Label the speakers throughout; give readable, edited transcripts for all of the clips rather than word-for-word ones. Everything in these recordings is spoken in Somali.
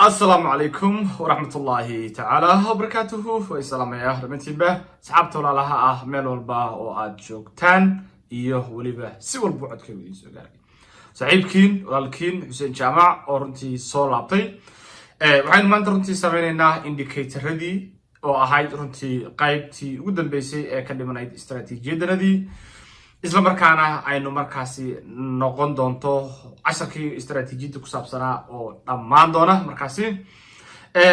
Speaker 1: Asalaamu calaykum waraxmatullaahi tacaala wabarakaatuhu. Way salaamayaa dhamantiinba asxaabta walaalaha ah, meel walba oo aad joogtaan iyo weliba si walba codkaygu idiin soo gaaray. Saaxiibkiin, walaalkiin Xuseen Jaamac oo runtii soo laabtay. Waxaynu maanta runtii sameyneynaa indicatoradii oo ahayd runtii qaybtii ugu dambeysay ee ka dhimanayd istaraatiijiyadanadii, isla markaana aynu markaasi noqon doonto casharkii istaraatiijiyadda ku saabsanaa oo dhammaan doona. Markaasi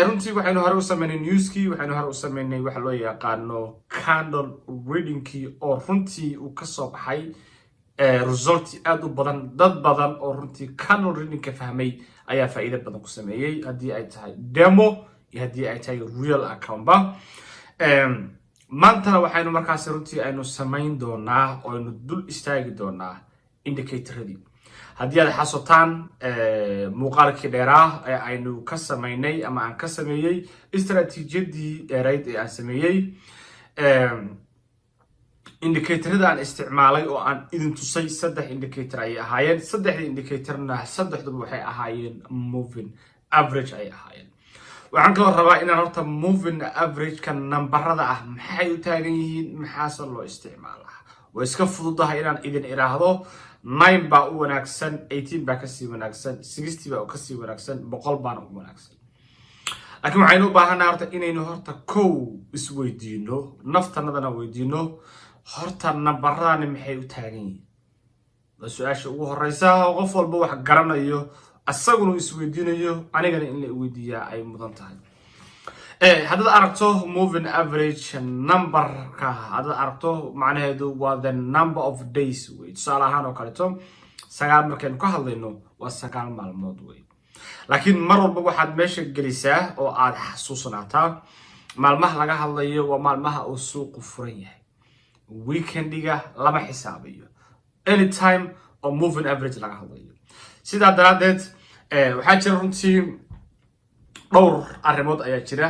Speaker 1: runtii waxaynu hore u sameynay newskii, waxaynu hore u sameynay waxa loo yaqaano candle readingkii, oo runtii uu kasoo baxay result aada u badan. Dad badan oo runtii candle readingka fahmay ayaa faa'iido badan ku sameeyey, haddii ay tahay demo iyo haddii ay tahay real accountba. Maantana waxaynu markaasi runtii aynu samayn doonaa oo aynu dul istaagi doonaa indicatoradii. Haddii aad xasuutaan muuqaalkii dheeraa ee aynu ka samaynay ama aan ka sameeyey istaraatiijiyadii dheerayd ee aan sameeyey, indicatorada aan isticmaalay oo aan idin tusay saddex indicator ayay ahaayeen. Saddexdii indicatorna saddexduba waxay ahaayeen moving average ayay ahaayeen. Waxaan kaloo rabaa inaan horta moving average-ka nambarada ah maxay u taagan yihiin, maxaase loo isticmaalaa? Way iska fududahay inaan idin iraahdo 9 baa u wanaagsan, 18 baa kasii wanaagsan, 60 baa kasii wanaagsan, 100 baana u wanaagsan. Laakiin waxaynu u baahannaha horta inaynu horta kow isweydiino, naftanadana weydiino, horta nambaradani maxay u taagan yihiin? Waa su-aasha ugu horeysa oo qof walba wax garanayo asaguna isweydiinayo, anigana in la weydiiyaa ay mudan tahay. Haddaad aragto moving average numberka, haddaad aragto, macnaheedu waa the number of days wey. Tusaale ahaan oo kaleeto, 9 markaynu ka hadlayno, waa 9 maalmood wey. Laakiin mar walba waxaad meesha gelisaa oo aad xasuusanaataa, maalmaha laga hadlayo waa maalmaha uu suuqu furan yahay. Weekendiga lama xisaabiyo anytime oo moving average laga hadlayo. Sidaa daraaddeed waxaa jira runtii dhowr arrimood ayaa jira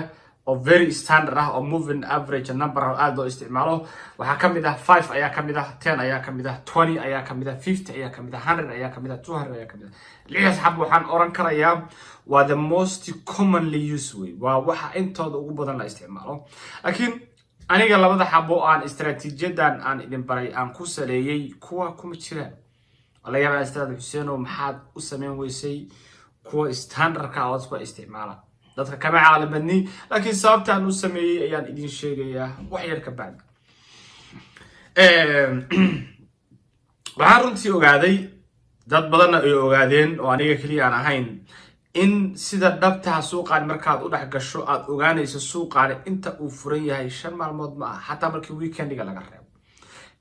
Speaker 1: oo very standard ah oo moving average number aada loo isticmaalo. Waxaa kamid ah 5 ayaa kamid ah, 10 ayaa kamid ah, 20 ayaa kamid ah, 50 ayaa kamid ah, 100 ayaa kamid ah, 200 ayaa kamid ah. Lixdaas xab waxaan oran karayaa waa the most commonly used way, waa waxa intooda ugu badan la isticmaalo. Laakiin aniga labada xabo aan istaraatiijiyadan aan idin baray aan ku saleeyey kuwa kuma jiraan. Laga yaabaa istaad "Xuseeno, maxaad u sameyn weysay kuwa standardka oo dadku isticmaala?" Dadka kama caqli badni, laakiin sababta aan u sameeyey ayaan idin sheegayaa wax yar ka bacdi. Waxaan runtii ogaaday, dad badanna ay ogaadeen oo aniga keliya aan ahayn, in sida dhabtaha suuqaani markaad u dhex gasho aad ogaanayso suuqaani inta uu furan yahay 5 maalmood ma aha, xataa markii weekendiga laga reebo.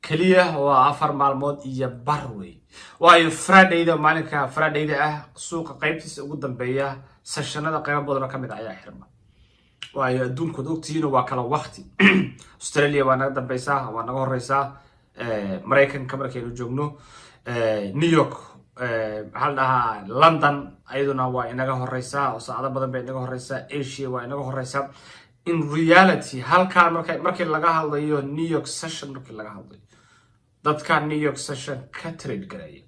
Speaker 1: Keliya waa 4 maalmood iyo bar wey, waayo Fridayda, maalinka Fridayda ah, suuqa qaybtiisa ugu dambeeya sessionada qaybo badan oo kamid ah ayaa xirma, waayo adduunkood ogtihiin waa kala waqti. Australia waa naga dambeysaa, waa naga horeysaa. Maraykanka markaynu joogno, New York, maxaa la dhahaa, London ayaduna waa inaga horeysaa oo saacado badan bay inaga horeysaa. Asia waa inaga horeysaa. In reality, halkaan markii laga hadlayo New York session, markii laga hadlayo dadka New York session ka trade garaya,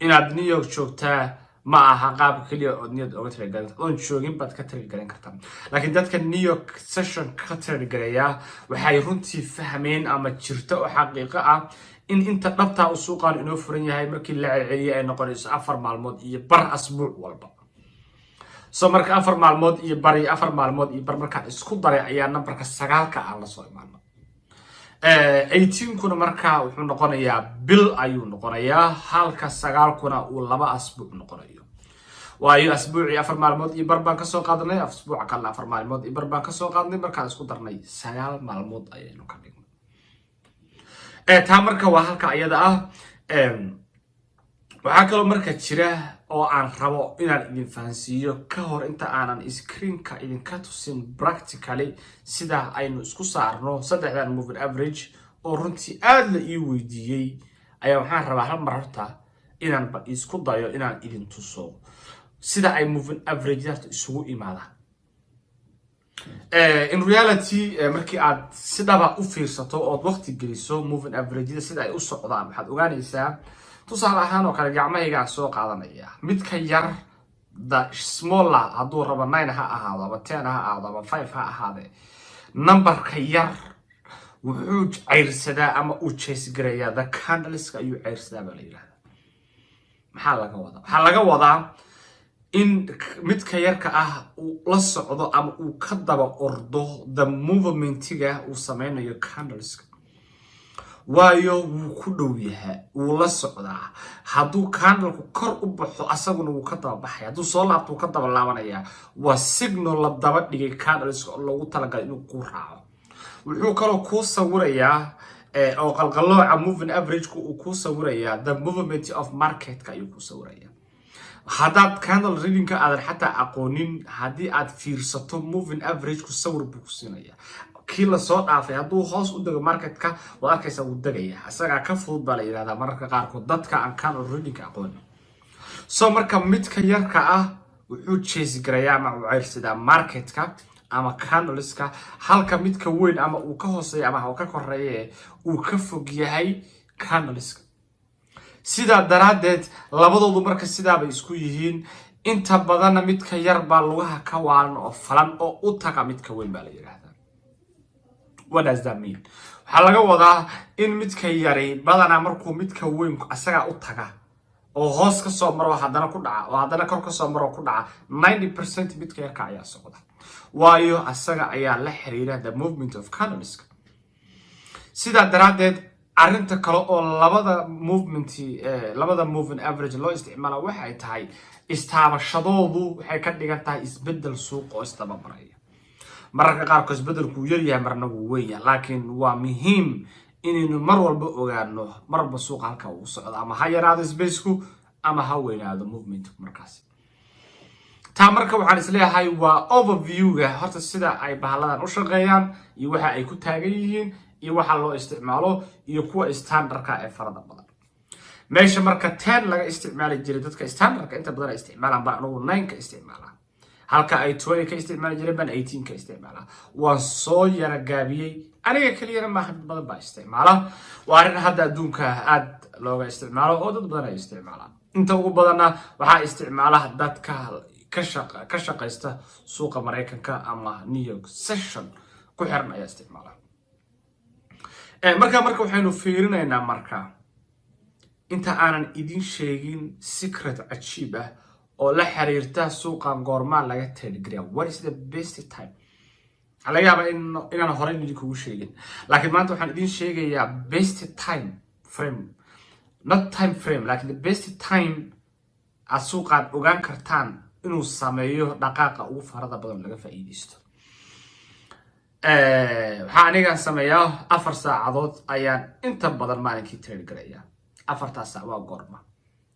Speaker 1: inaad New York joogtaa ma aha qaabka keliya ood New York oga trade garan. Oon joogin baad ka trade garan kartaa. Laakiin dadka New York session ka trade garaya waxay runtii fahmeen ama jirto oo xaqiiqo ah in inta dhabtaa uu suuqaan inoo furan yahay markii la celceliyay ay noqonayso 4 maalmood iyo bar asbuuc walba. So marka 4 maalmood iyo bar iyo 4 maalmood iyo bar markaan isku daray ayaa nambarka 9-ka aan lasoo imaano. 18-kuna markaa wuxuu noqonayaa bil ayuu noqonayaa, halka 9-kuna uu 2 asbuuc noqonayo, waayo asbuucii 4 maalmood iyo bar baan kasoo qaadnay, asbuuca kalena 4 maalmood iyo bar baan kasoo qaadnay. Markaan isku darnay 9 maalmood ayaynu ka dhignay. Taa marka waa halka iyada ah. Waxaa kaloo marka jira oo aan rabo inaan idin fahansiiyo ka hor inta aanan screenka idinka tusin practically sida aynu isku saarno saddexdan moving average oo runtii aada la ii weydiiyey, ayaa waxaan rabaa hal mar horta inaan ba isku dayo inaan idin tuso sida ay moving average horta isugu imaadaan. In reality, markii aad si dhaba u fiirsato ood waqti geliso moving averageda sida ay u socdaan, waxaad ogaanaysaa, tusaale ahaan oo kale, gacmahaygaan soo qaadanaya, midka yar The smaller, hadduu rabo 9 ha ahaado ama 10 ha ahaado ama 5 ha ahaade, numberka yar wuxuu ceyrsadaa ama uu chase garayaa the candleska ayuu ceyrsadaa baa la yidhahdaa. Maxaa laga wadaa? Waxaa laga wadaa in midka yarka ah uu la socdo ama uu ka daba ordo the movementiga uu sameynayo candleska, waayo wuu ku dhow yahaa, wuu la socdaa. Hadduu candleku kor u baxo, asaguna wuu ka daba baxaya. Hadduu soo laabto, wuu ka daba laabanayaa. Waa signal la daba dhigay candleska oo loogu talagalay inuu kuu raaco. Wuxuu kaloo kuu sawirayaa oo qalqalooca moving averageka uu kuu sawirayaa the movement of marketka ayuu kuu sawirayaa. Haddaad candle readingka aadan xataa aqoonin, haddii aad fiirsato moving averageku sawir buu ku siinaya. Kii lasoo dhaafay hadduu hoos u dego marketka, waad arkaysaa, wuu degaya. Isagaa ka fudud baa la yidhahdaa mararka qaarkood dadka aan candle readingka aqoonin. So marka midka yarka ah wuxuu chase garayaa ama uu ceyrsadaa marketka ama candleska, halka midka weyn ama uu ka hooseeya ama uu ka koreeye uu ka fog yahay candleska. Sidaa daraaddeed labadoodu marka sidaabay isku yihiin. Inta badanna midka yar baa lugaha ka waalan oo falan oo u taga midka weyn baa la yidhaahdaa. What does that mean? Waxaa laga wadaa in midka yari badanaa markuu midka weyn asagaa u taga oo hoos ka soo maro, haddana ku dhaca, oo haddana kor ka soo maro, ku dhaca. 90% midka yarka ayaa socda, waayo asaga ayaa la xiriira the movement of candleska. Sidaa daraaddeed arrinta kale oo labada movement, labada moving average loo isticmaala waxay tahay istaabashadoodu waxay ka dhigan tahay isbeddel suuq oo isdabamaraya. Mararka qaarkood isbeddelku wuu yaryahay, marna wuu weyn yahay, laakiin waa muhiim inaynu mar walba ogaano mar walba suuqa halka uu socdo, ama ha yaraado spaceku ama ha weynaado movement markaasi. Taa marka waxaan isleeyahay waa overviewga horta sida ay bahaladan u shaqeeyaan iyo waxa ay ku taagan yihiin iyo waxa loo isticmaalo iyo kuwa standardka ee farada badan. Meesha marka 10 laga isticmaali jiray, dadka standardka inta badan ay isticmaalaan, baan anugu 9 ka isticmaalaa. Halka ay 20 ka isticmaali jireen baan 18 ka isticmaalaa. Waan soo yara gaabiyey. Aniga keliyana maaha, dad badan baa isticmaala. Waa arrin hadda adduunka aad looga isticmaalo oo dad badan ay isticmaalaan. Inta ugu badanna waxaa isticmaala dadka ka shaqaysta suuqa Maraykanka ama New York session ku xiran ayaa isticmaala. Marka waxaynu fiirinaynaa, marka inta aanan idin sheegin secret cajiib ah oo la xiriirta suuqan, goormaa laga trade gareeya? What is the best time? Waxaa laga yaabaa inaan horey idinkugu sheegin, laakiin maanta waxaan idin sheegayaa best time frame, not time frame, laakiin the best time aad suuqaad ogaan kartaan inuu sameeyo dhaqaaqa ugu farada badan laga faa'iideysto. Waxaa anigan sameeyaa, 4 saacadood ayaan inta badan maalinkii trade garaya. 4taas saac waa goorma?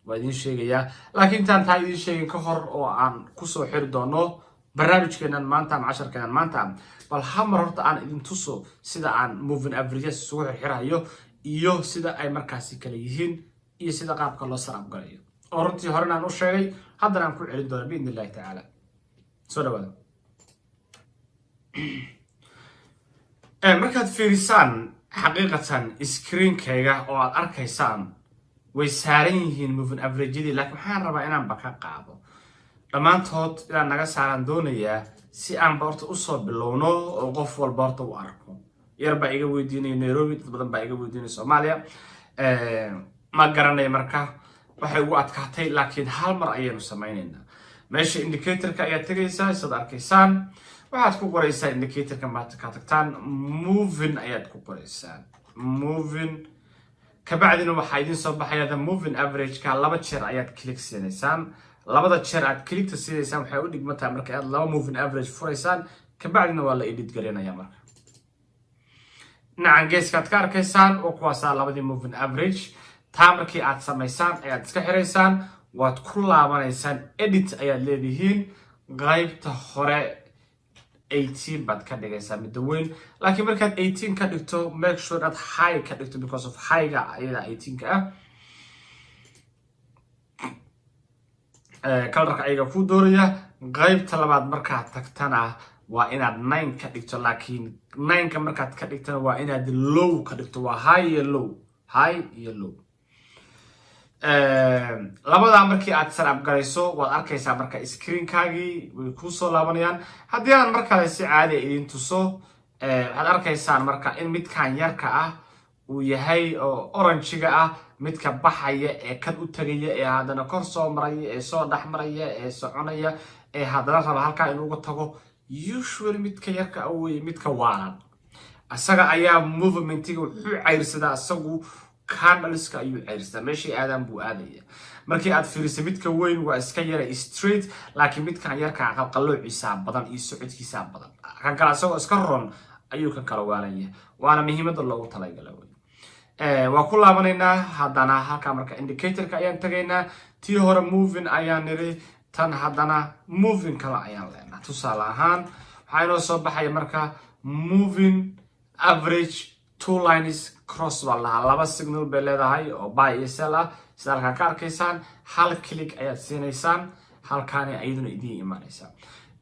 Speaker 1: Waa idiin sheegayaa, laakiin intaan taa idiin sheegin ka hor oo aan kusoo xiri doono barnaamijkeenan maanta ama casharkeenan maanta, bal hamar horta aan idin tuso sida aan moving averages isugu xirxirayo iyo sida ay markaasi kale yihiin iyo sida qaabka loo setup galayo, oo runtii horena aan u sheegay, haddana aan ku celin doono biidni illahi tacaala. Soo dhawaada. Markaad fiirisaan xaqiiqatan screenkayga oo aad arkaysaan, way saaran yihiin moving averageyadii, laakiin waxaan rabaa inaan ba ka qaado dhammaantood, inaan naga saaraan doonayaa, si aanba horta usoo bilowno oo qof walba horta u arko. Yar baa iga weydiinaya Nairobi, dad badan baa iga weydiinaya Soomaaliya, ma garanaya. Marka waxay ugu adkaatay, laakiin hal mar ayaynu samaynaynaa. Meesha indicatorka ayaad tegaysaa, isaad arkaysaan. Waxaad ku qoraysaa indicatorka maanta kaa tagtaan, moving ayaad ku qoraysaan, moving. Kabacdina waxaa idiin soo baxaya the moving average-ka. Laba jeer ayaad click siinaysaan. Labada jeer aad clickta siinaysaan waxay u dhigmataa marka aad laba moving average furaysaan. Kabacdina waa la edit gareynaya. Marka dhinacan geeska aad ka arkaysaan oo kuwaasaa labadii moving average. Taa markii aad samaysaan ayaad iska xiraysaan, waad ku laabanaysaan, edit ayaad leedihiin. Qaybta hore 18 baad ka dhigaysaa midda weyn, laakiin markaad 18 ka dhigto, make sure aad high ka dhigto, because of highga ayada 18 ka ah colorka ayaga ku dooraya. Qaybta labaad markaad tagtana waa inaad 9 ka dhigto, laakiin 9-ka markaad ka dhigtana waa inaad low ka dhigto. Waa high iyo low, high iyo low. Labadaa markii aad set up garayso, waad arkaysaa marka screenkaagii way kuusoo laabanayaan. Haddii aan mar kale si caadi idin tuso, waxaad arkaysaan marka in midkan yarka ah uu yahay oo orange-iga ah, midka baxaya ee kan u tegaya, ee haddana kor soo maraya, ee soo dhex maraya, ee soconaya, ee haddana raba halkaa inuuga tago. Usually midka yarka ah weye midka waalan. Isaga ayaa movementiga wuxuu cayrsadaa, isagu candleska ayuu cayrsadaa, meeshay aadaan buu aadaya. Markii aad fiiriso midka weyn waa iska yara straight, laakiin midkan yarka qalqaloociisaa badan iyo socodkiisaa badan. Kan kale isagoo iska ron ayuu kan kala waalan yahay, waana muhiimada loogu talagalay wey. Waa ku laabanaynaa haddana halkaa. Marka indicatorka ayaan tagaynaa. Tii hore moving ayaan niri, tan haddana moving kale ayaan leenaha. Tusaale ahaan, waxaa inoo soo baxaya marka moving average two lines cross baa lahaa. Laba signal bay leedahay oo buy iyo sell ah, sida halkaan ka arkaysaan. Hal click ayaad siinaysaan, halkaani ayaduna idiin imaanaysaa.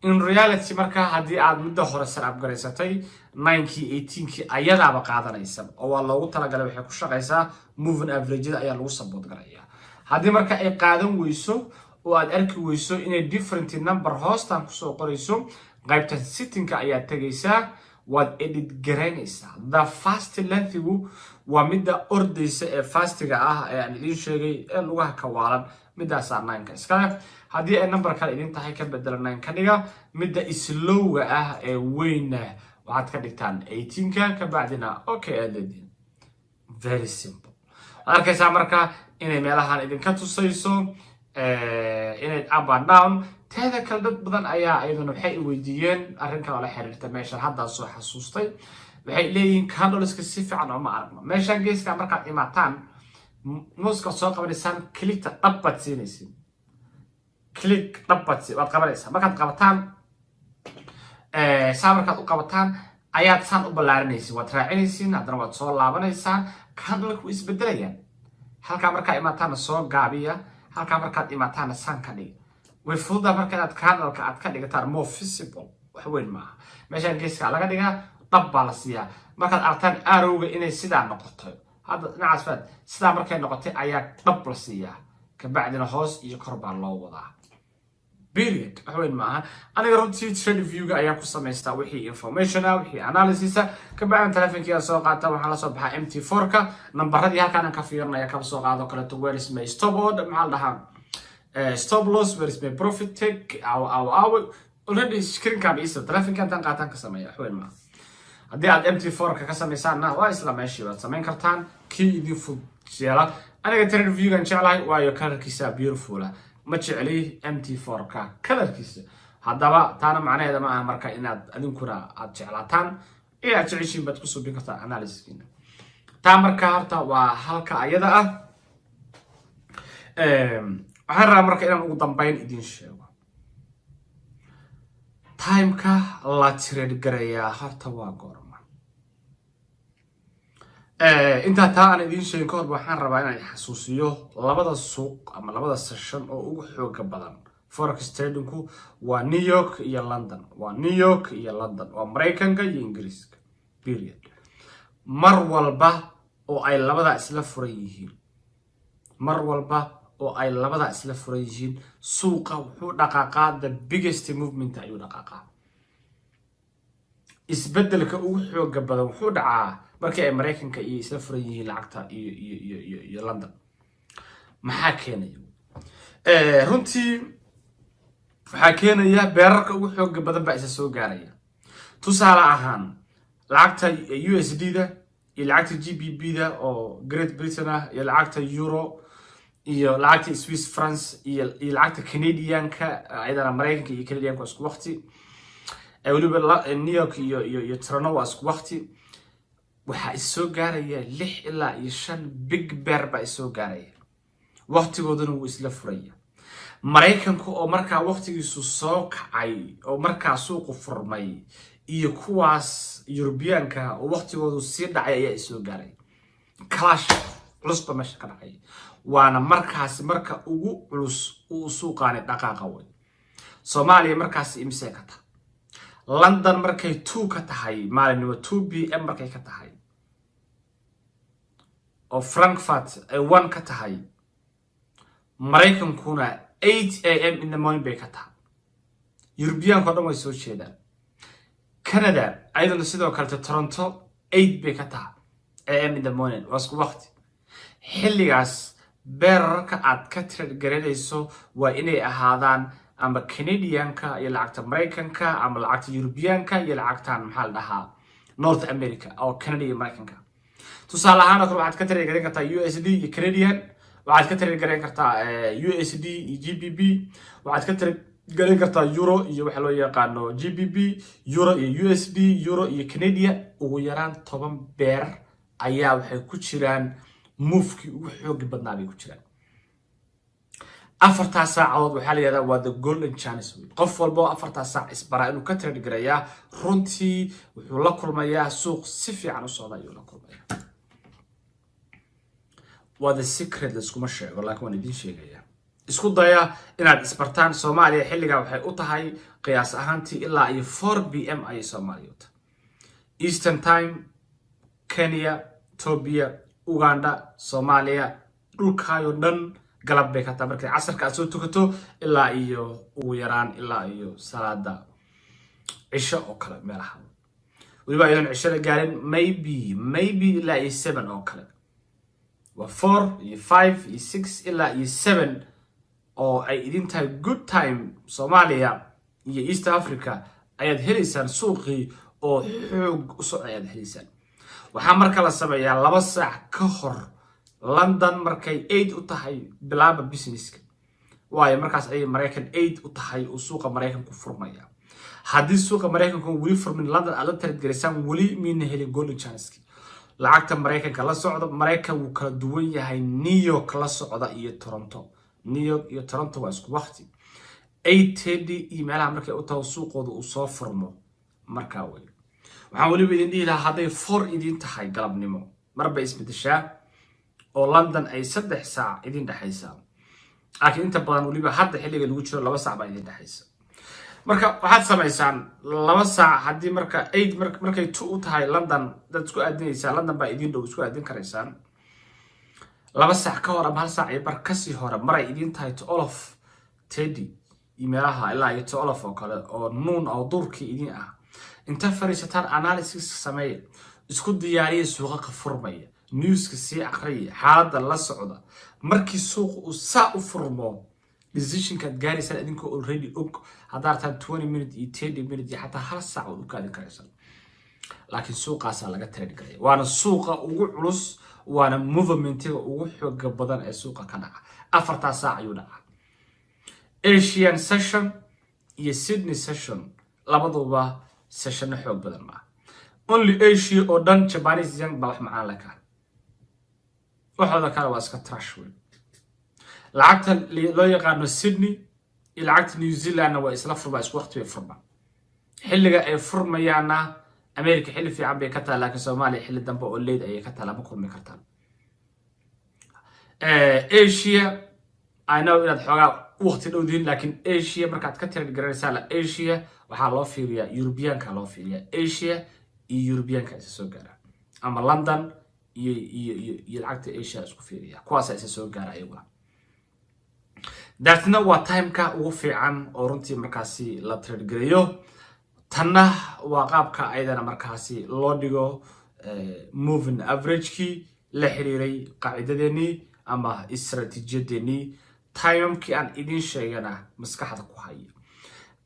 Speaker 1: In reality marka, haddii aad midda hore set up garaysatay, 9-kii, 18-kii ayadaaba qaadanaysa oo waa loogu talagalay. Waxay ku shaqaysaa moving averageda ayaa lagu support garaya. Haddii marka ay qaadan weyso oo aad arki weyso inay different number hoostan kusoo qorayso, qaybtan settingka ayaad tegaysaa, waad edit garaynaysaa. The fast lengthigu waa midda ordaysa ee fastiga ah ee aan idiin sheegay ee lugaha ka waalan, midaasaa 9-ka iskale. Haddii ay number kale idin tahay, ka bedela, 9 ka dhiga. Midda slowga ah ee weynna waxaad ka dhigtaan 18-ka, kabacdina okay aad leedihin. Very simple. Waxaad arkaysaa marka inay meelahan idinka tusayso inay up and down. Teeda kale, dad badan ayaa iyaduna waxay weydiiyeen arrin kale oo la xiriirta meeshan. Haddaa soo xasuustay. Waxay leeyihiin candleska si fiican ooma aragno. Meeshan geeska markaad imaataan, mouseka soo qabanaysaan, clickta dhab baad siinaysiin. Click dhab baad waad qabanaysaa. Markaad qabataan saa, markaad u qabataan ayaad saan u ballaarinaysiin, waad raacinaysiin, haddana waad soo laabanaysaan. Candleka way isbedelayaan. Halkaa markaa imaataana soo gaabiya, halkaa markaad imaataana saan ka dhiga. Way fududaa marka inaad candleka aad ka dhigataan more visible. Wax weyn maaha. Meeshaan geeska laga dhigaa, dhab baa la siiyaa. Markaad aragtaan arrowga inay sidaa noqoto, hadda dhinacaas faad, sidaa markay noqotay ayaa dhab la siiyaa, kabacdina hoos iyo kor baa loo wadaa, period. Wax weyn maaha. Aniga runtii TradingViewga ayaan ku samaystaa wixii information ah, wixii analysis ah. Kabacdina telefonkiga soo qaata, waxaan la soo baxaa MT4-ka. Nambaradii halkaan aan ka fiirinaya, kaba soo qaado kaleeto where is my stop order, maxaa la dhahaa, stop loss, where is my profit take, aw aw aw. Already screenkaan iisa telefonka intaan qaataan ka sameeya. Wax weyn maaha. Haddii aad MT4-ka ka samaysaanna, waa isla meeshii baad samayn kartaan. Kii idin fud yeela. Aniga TradingViewgan jeclahay, waayo colorkiisa beautiful ah. Ma jecli MT4-ka colorkiisa. Haddaba taana macnaheeda ma aha marka inaad adinkuna aad jeclaataan ee aad jeceshiin baad ku subin kartaa analysiskiina. Taa marka horta waa halka ayada ah. Waxaan rabaa marka inaan ugu dambeyn idin sheego timeka la trade garayaa horta waa goorma. Intaa taa aan idiin sheegin ka horba, waxaan rabaa inaan xasuusiyo labada suuq ama labada session oo ugu xooga badan forex tradingku waa New York iyo London. Waa New York iyo London, waa Maraykanka iyo Ingiriiska, period. Mar walba oo ay labadaa isla furan yihiin, mar walba oo ay labadaa isla furan yihiin, suuqa wuxuu dhaqaaqaa, the biggest movement ayuu dhaqaaqaa. Isbeddelka ugu xooga badan wuxuu dhacaa markii ay Maraykanka iyo isla furan yihiin lacagta iyo London. Maxaa keenaya? Runtii waxaa keenaya pairarka ugu xooga badan baa isa soo gaaraya. Tusaale ahaan, lacagta USD da iyo lacagta GBP da oo Great Britain ah, iyo lacagta euro, iyo lacagta Swiss franc, iyo lacagta Canadianka. Ayadana Maraykanka iyo Canadianka waa isku waqti. Weliba New York iyo Toronto waa isku waqti. Waxaa is soo gaaraya lix ilaa iyo shan big pair baa is soo gaaraya, waqtigooduna wuu isla furaya. Maraykanku oo markaa waqtigiisu soo kacay oo markaa suuqu furmay, iyo kuwaas Yurubiyaanka oo waqtigoodu sii dhacay ayaa isoo gaaray. Clash culus ba meesha ka dhacay, waana markaasi marka ugu culus uu suuqaani dhaqaaqa wey. Soomaaliya markaasi imisee ka tahay? London markay 2 ka tahay maalinimo, 2 p.m. markay ka tahay, oo Frankfurt ay 1 ka tahay. Maraykankuna 8 a.m. in the morning bay ka tahay. Yurubiyaanka o dhan way soo jeedaan. Canada ayaduna sidoo kalete Toronto 8 bay ka tahay a.m. in the morning. Waa isku waqti. Xilligaas pairarka aad ka trade garanayso waa inay ahaadaan ama Canadianka iyo lacagta Maraykanka, ama lacagta Yurubiyaanka iyo lacagtan, maxaa la dhahaa, North America oo Canada iyo Maraykanka. Tusaale ahaan oo kale, waxaad ka trade garan kartaa USD iyo Canadian, waxaad ka trade garan kartaa USD iyo GBP, waxaad ka trade garan kartaa euro iyo waxa loo yaqaano GBP, euro iyo USD, euro iyo Canadian. Ugu yaraan 10 pair ayaa waxay ku jiraan movekii ugu xoogi badnaa bay ku jiraan. 4-taas saacadood waxaa la yihahdaa waa the golden chance wey. Qof walba oo 4-taas saac isbaraa inuu ka trade garayaa, runtii wuxuu la kulmayaa suuq si fiican u socda ayuu la kulmayaa. Waa the secret, laiskuma sheego, laakiin waan idiin sheegayaa. Isku daya inaad isbartaan. Soomaaliya xilligaa waxay u tahay qiyaas ahaantii ilaa iyo 4 p.m. ayay Soomaaliya u tahay Eastern Time. Kenya, Ethiopia, Uganda, Soomaaliya, dhulkaayoo dhan galab bay ka tahay markay casarka aad soo tukato ilaa iyo ugu yaraan ilaa iyo salaada cisho oo kale meelaha. Weliba ayadoon cisho la gaarin, maybe ilaa iyo 7 oo kale. Waa 4 iyo 5 iyo 6 ilaa iyo 7 oo ay idin tahay good time. Soomaaliya iyo East Africa ayaad helaysaan suuqii oo xoog u socda ayaad helaysaan. Waxaa marka la sameeyaa 2 saac ka hor London markay 8 u tahay bilaaba businesska, waayo markaas ayay Maraykan 8 u tahay uu suuqa Maraykanku furmaya. Haddii suuqa Maraykanku weli furmin, London aad la trade garaysaan, weli miina helin golden chanceki. Lacagta Maraykanka la socda. Maraykan wuu kala duwan yahay. New York la socda iyo Toronto. New York iyo Toronto waa isku waqti, 8:30 iyo meelaha markay u taho suuqooda uu soo furmo markaa wey. Waxaan weliba idin dhihi lahaa, hadday 4 idin tahay galabnimo, marbay isbedeshaa oo London ay 3 saac idin dhexaysaa, laakiin inta badan weliba hadda xilliga lagu jiro 2 saac baa idin dhexaysa. Marka waxaad samaysaan 2 saac haddii marka 8 markay 2 u tahay London dad isku aadinaysaa, London baa idin dhow, isku aadin karaysaan 2 saac ka hor ama hal saac iyo bar kasii hore, maray idin tahay 12:30 iyo meelaha ilaa iyo 12 oo kale oo noon oo duurkii idin ah, inta fariisataan analysis sameeya, isku diyaariya suuqa furmaya, newska sii aqriya, xaaladda la socda. Markii suuqa uu saa u furmo, decisionkaad gaaraysaan idinkoo already og. Haddaa rabtaan 20 minute iyo 30 minute iyo xataa hal saac waad u kaadin karaysaan, laakiin suuqaasaa laga trade garaya. Waana suuqa ugu culus, waana movementiga ugu xooga badan ee suuqa ka dhaca. 4-taas saac ayuu dhaca. Asian session iyo Sydney session labaduba sessionno xoog badan maaha. Only Asia oo dhan Japanese yen baa wax macaan le ka, waxooda kale waa iska trash wey. Lacagta loo yaqaano Sydney iyo lacagta New Zealandna waa isla furmaa, isku waqti bay furmaan. Xilliga ay furmayaanna America xilli fiican bay ka tahay, laakiin Soomaaliya xilli dambe oo late ayay ka tahay, lama kulmi kartaan. Asia, I know inaad xoogaa waqti dhowdiin, laakiin Asia markaad ka trade garanaysaa la Asia waxaa loo fiiriyaa Europeanka loo fiiriyaa. Asia iyo Europeanka isa soo gaara, ama London iyo lacagta Asia isku fiiriya, kuwaasa isa soo gaara iyaguna. Daatna waa timeka ugu fiican oo runtii markaasi la trade gareeyo. Tanna waa qaabka ayadana markaasi loo dhigo moving averagekii la xiriiray qaacidadeenii ama istaraatiijiyadeenii. Timamkii aan idin sheegana maskaxda ku haya.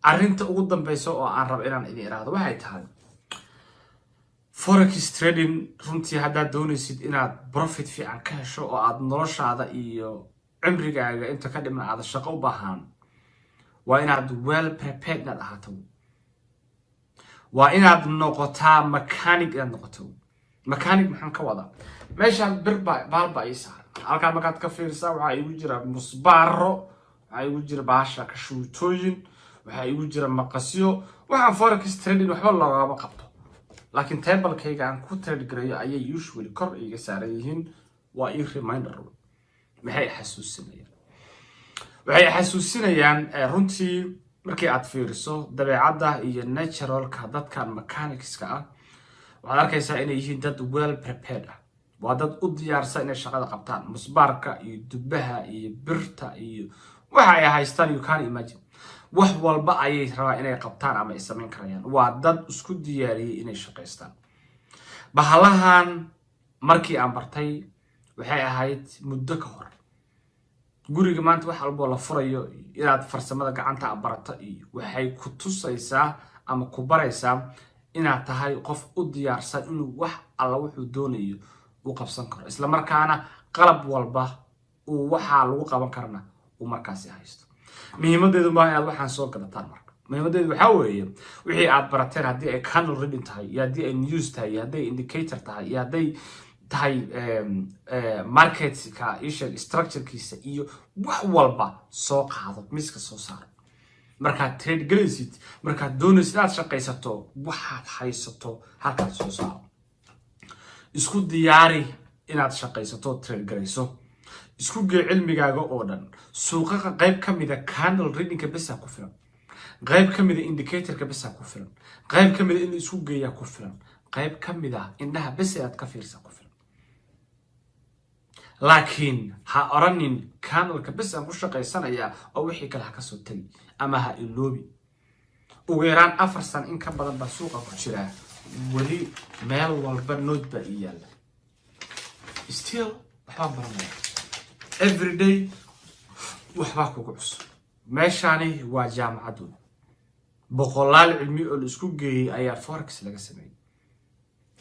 Speaker 1: Arrinta ugu dambeysa oo aan rabo inaan idin iraahdo waxay tahay, forex trading runtii haddaad doonaysid inaad profit fiican ka hesho oo aad noloshaada iyo cimrigaaga inta ka dhiman aada shaqo u baahaan, waa inaad well prepared inaad ahaato, waa inaad noqotaa mechanic. Inaad noqoto mechanic maxaan ka wadaa? Meeshaan bir baa baal baa ii saaran halkaa. Markaad ka fiirsaa, waxaa igu jira musbaaro, waxaa igu jira baasha kashuutooyin, waxaa igu jira maqasyo. Waxaan forex trading waxba loogama qabto, laakiin tablekayga aan ku trade gareeyo ayay usually kor iga saaran yihiin. Waa ii reminder. Maxay xasuusinayaan? Waxay xasuusinayaan runtii markii aad fiiriso dabeecadda iyo naturalka dadkan mechanicska ah, waxaad arkaysaa inay yihiin dad well prepared ah. Waa dad u diyaarsan inay shaqada qabtaan, musbaarka iyo dubbaha iyo birta iyo waxa ay haystaan, you can imagine, wax walba ayay rabaan inay qabtaan ama ay samayn karayaan. Waa dad isku diyaariyey inay shaqaystaan. Bahalahan markii aan bartay waxay ahayd muddo ka hor. Guriga maanta wax walboo la furayo, inaad farsamada gacanta barato iyo waxay ku tusaysaa ama ku baraysaa inaad tahay qof u diyaarsan inuu wax alla wuxuu doonayo uu qabsan karo, isla markaana qalab walba uu waxaa lagu qaban karana uu markaasi haysto. Muhiimadeedu maa inaad waxaan soo gadataan. Marka muhiimadeedu waxaa weeye wixii aad barateen, haddii ay candle reading tahay iyo haddii ay news tahay iyo hadday indicator tahay iyo hadday tahay marketka isheeg structurekiisa iyo wax walba, soo qaado, miiska soo saaro. Markaad trade gelaysid, markaad doonaysid inaad shaqaysato, waxaad haysato halkaad soo saaro. Isku diyaari inaad shaqaysato, trade galayso. Isku gee cilmigaaga oo dhan. Suuqaqa qayb ka mida candle readingka besaa ku filan, qayb ka mida indicatorka besaa ku filan, qayb ka mida in la isku geeyaa ku filan, qayb ka mida indhaha bes aad ka fiirsaa ku filan. Laakiin ha oranin candleka bes aan ku shaqaysanayaa oo wixii kale ha kasoo tegi ama ha iloobi. Ugu yaraan 4 sano in ka badan baa suuqa ku jiraa. Weli meel walba note baa ii yaalla. Still waxbaan baranaya every day, waxbaa kugu cusub. Meeshaani waa jaamacad wey. Boqolaal cilmi oo la isku geeyey ayaa forex laga sameeyey.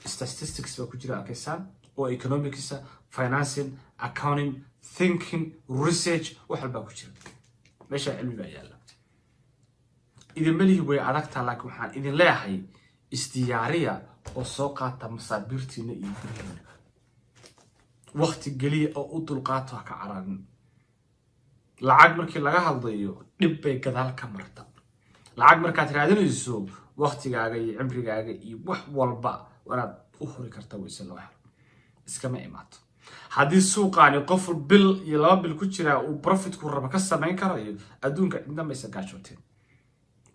Speaker 1: Statistics baa ku jira, arkaysaan, oo economicsa, financing, accounting, thinking, research, wax walbaa ku jira meeshaa. Cilmi baa yaalla. Idinma lihi way adagtaa, laakiin waxaan idin leeyahay isdiyaariya oo soo qaata masaabiirtiina iyo birihiina. Wakti geliya oo u dulqaato, ha ka cararin. Lacag markii laga hadlayo, dhib bay gadaal ka marta. Lacag markaad raadinayso, waktigaaga iyo cimrigaaga iyo wax walba inaad u huri karta wayse loo helo. Iskama imaato. Haddii suuqaani qof bil iyo 2 bil ku jiraa uu profitku rabo ka samayn karayo, adduunka cidna maysa gaajooteen.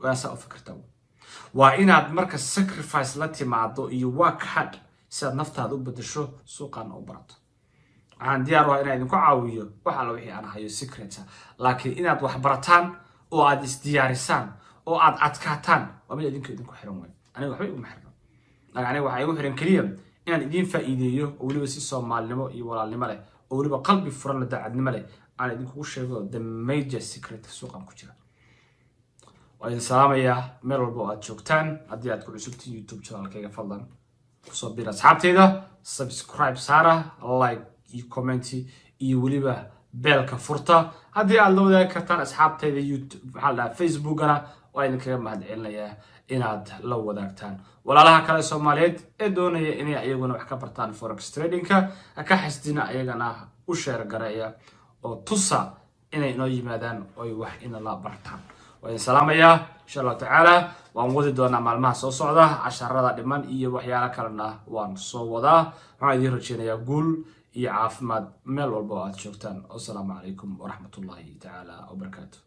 Speaker 1: Waa saa u fikirta. Waa inaad marka sacrifice la timaado iyo work hard si aad naftaada u bedesho, suuqaana u barato. Waxaan diyaar u ah inaan idinku caawiyo wax alla wixii aan hayo secreta, laakiin inaad wax barataan oo aad isdiyaarisaan oo aad adkaataan waa mid idinka idinku xiran way. Aniga waxba iguma xirno, laakiin aniga waxaa igu xiran keliya inaan idiin faa'iideeyo, oo weliba si soomaalinimo iyo walaalnimo leh, oo weliba qalbi furan la daacadnimo leh aan idinkugu sheego the major secret suuqan ku jira. Waa idin salaamayaa meel walba oo aad joogtaan. Haddii aad ku cusubtiin YouTube channelkayga, fadlan kusoo bir asxaabteyda, subscribe saara, like iyo comment iyo weliba bellka furta. Haddii aad la wadaagi kartaan asxaabteyda YouTube, maxaa la dhahaa, Facebookana, waa idinkaga mahad celinayaa inaad la wadaagtaan walaalaha kale Soomaaliyeed ee doonaya inay ayaguna wax ka bartaan forex tradingka. Ha ka xasdina, ayagana u share gareeya oo tusa inay inoo yimaadaan oy wax inala bartaan. Waa idin salaamayaa. Insha Allahu tacaala waan wadi doonaa maalmaha soo socda casharada dhiman iyo waxyaalo kalena waan soo wadaa. Waxaan idiin rajeynayaa guul iyo caafimaad meel walba oo aad joogtaan. Wasalaamu calaykum waraxmatullahi tacaala wabarakaatu.